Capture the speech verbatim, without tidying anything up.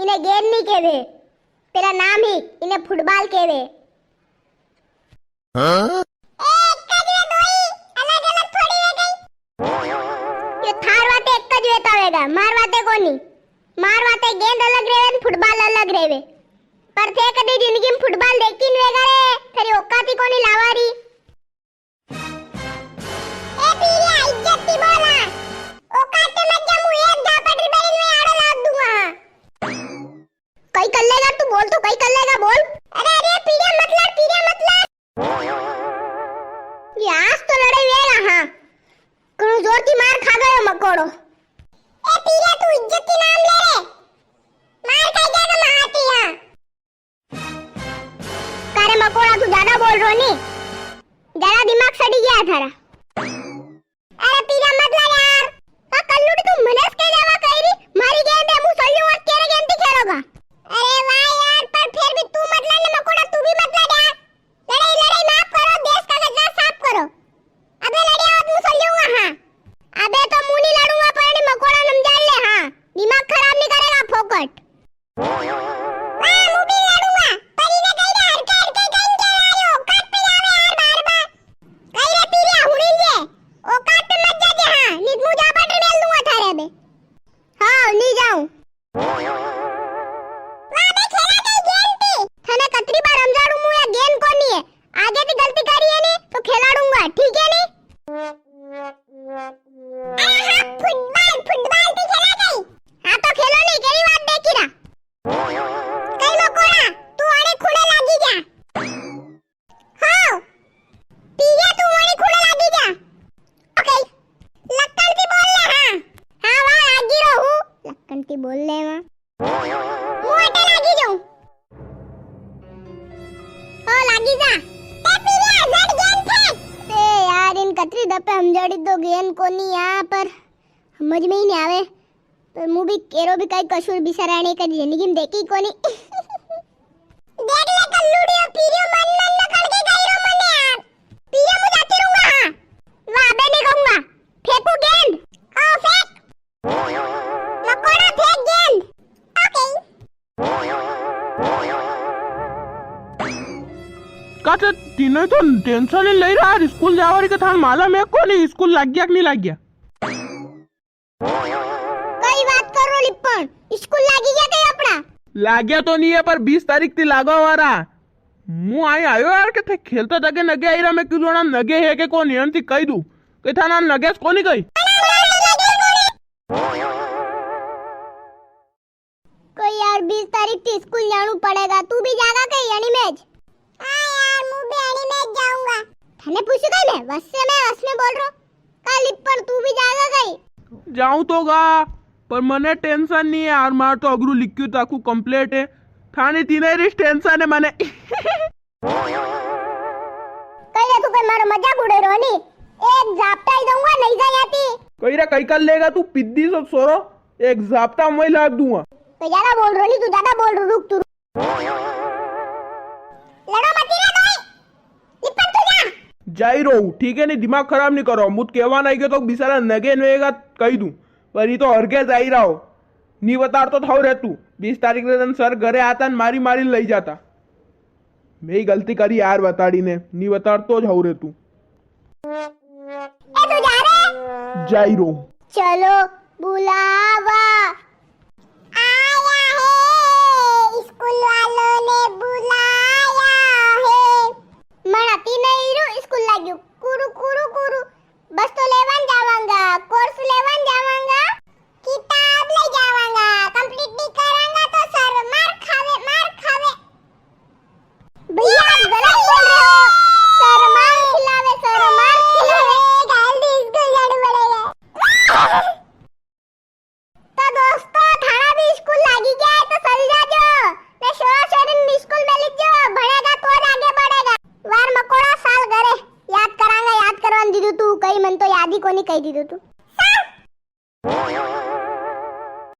ने गेंद नी केवे, तेरा नाम ही इने फुटबॉल केवे। हाँ? ए, एक ज वे दोई, अलग-अलग थोड़ी वे गई। ये थार वाते एक ज वेता वेगा, मार वाते कोनी। मार वाते गेंद अलग रेवे ने फुटबॉल अलग रेवे। पर थे कदी जिंदगी में फुटबॉल देखी नी वेगा रे, तेरी औकात ही कोनी लावा री। ए पीरिया, इज्जत ती बोला। औकात ते मत जा, मु एक झापट री बेरी में आड़ो लाग दूंगा। कई कर लेगा तू, बोल तो, कई कर लेगा, बोल। अरे, अरे, पीरिया मत लड़, पीरिया मत लड़। ये आज तो लड़ाई वेगा, हाँ। घणो जोर ती मार खा गयो मकोड़ो। ए पीरिया, तू इज्जत ती नाम ले रे। मार खाई जाएगा महाती, हाँ। का रे मकोड़ा, तू ज्यादा बोल रो नी, ज्यादा दिमाग सड़ी गया थारा। अरे पीरिया मत लड़ यार। का कल्लूड़ी, तू मने ज के जावा कई री, मारी गेंद है, मु सोल्यूंगा, केरे गेंद ती खेलोगा। अरे वाह यार, पर फिर भी तू मत लड़ ने मकोड़ा, तू भी मत लड़ यार। लड़ाई, लड़ाई माफ करो, देश का कचरा साफ करो। अबे लड़िया मत, मु सोल्यूंगा, हाँ। अबे तो मु नी लड़ूंगा, पर नी मकोड़ा नमजान ले, हाँ। दिमाग खराब नी करेगा फोकट। वाह, मु भी लड़ूंगा। पर इने कई रे हरके हरके कई के आयो, औकात पे जावे यार बार बार। कई रे पीरिया हुणी जे, औकात पे मत जाजे, हाँ, नी तो मु झापट मेल दूंगा थारे बे। हाँ, नी जाऊं। वाह बे, खेला कई गेंद ती। थने कतरी बार समझाड़ू मु, या गेंद कोनी है। आगे ती गलती करी है नी, तो खिलाड़ूंगा, ठीक है नी? अरे हाँ, फुटबॉल, फुटबॉल ती खेला कई। हाँ तो खेलो नी, केरी वाट देखी रा। कई मकोड़ा, तू आड़े खूणे लागी जा। हाँ, पीरिया तू आड़े खूणे लागी जा। ओके, लक्कड़ ती बोल ले, हाँ। हाँ, वाह, लागी रो हूँ। लक्कड़ ती बोल ले, वाह। मु अटे लागी जाऊं। ओ लागी जा। ए पीरिया, झट गेंद फेंक। ए यार, इन कतरी दपे हमजाड़ी दो, गेंद कोनी या पर हमज में ही नी आवे। पर मु भी केरो भी कई कसूर, बिसारा ने कदी जिंदगी में देखी कोनी। देख ले कल्लूड़ियो, पीरियो मन मन न करके गई रो मने यार। पीरियो मु जाती रहूंगा, हाँ। वाह, अबे नी कहूंगा। फेंकू गेंद। ओ फेंक। मकोड़ा फेंक गेंद। ओके। काटे तीनों तो टेंशन ही ले रहा है, स्कूल जावा री के थान मालूम है कोनी, स्कूल लाग गया कि नी लाग गया? कई बात कर रो लिपण, स्कूल लागी गया कई अपना? लाग्या तो नी है, पर बीस तारीख ती लागवा वारा। मु आई आयो यार के थे खेलता तके नगे आई रा, मैं क्यों जोना नगे है के कोनी, एन ती कही दू के थाना नगे कोनी कई। कोई यार, बीस तारीख ती स्कूल जाणू पड़ेगा, तू भी जागा कई अणी में ज? हाँ यार, मु भी अणी में ज जाऊंगा। थने पूछू कई मैं, वस में, वस में बोल रो। काली पर तू भी जागा कई? जाऊं तो गा, पर मने टेंशन नी है यार, मार तो अगरू लिख्यू ताकू कंप्लीट है, थाने तीने री टेंशन है मने। कई रे तू कई मारो मजाक उड़े रो नी? एक झापटा ही दूंगा, नी जा यां ती। कई रे कई कर लेगा तू पिद्दी सो सोरो, एक झापटा मैं लाग दूंगा। तो ज्यादा बोल रो नी तू, ज्यादा बोल रो, रुक तू। लड़ो मती रे दोई, लिपट तू जा। जाई रो हूँ, ठीक है नी, दिमाग खराब नी करो। मु तो केवा नी गयो तो बिसारा नगे नी वेगा कही दूं, पर ई तो हरगे जाई रा हो। नी वतार तो थाव रे तू, बीस तारीख रे दिन सर घरे आता ने मारी मारी लई जाता। मैं ही गलती करी यार वताड़ी ने, नी वतार तो जाऊ रे तू। ए तू जा रे। जाई रो। चलो बुलावा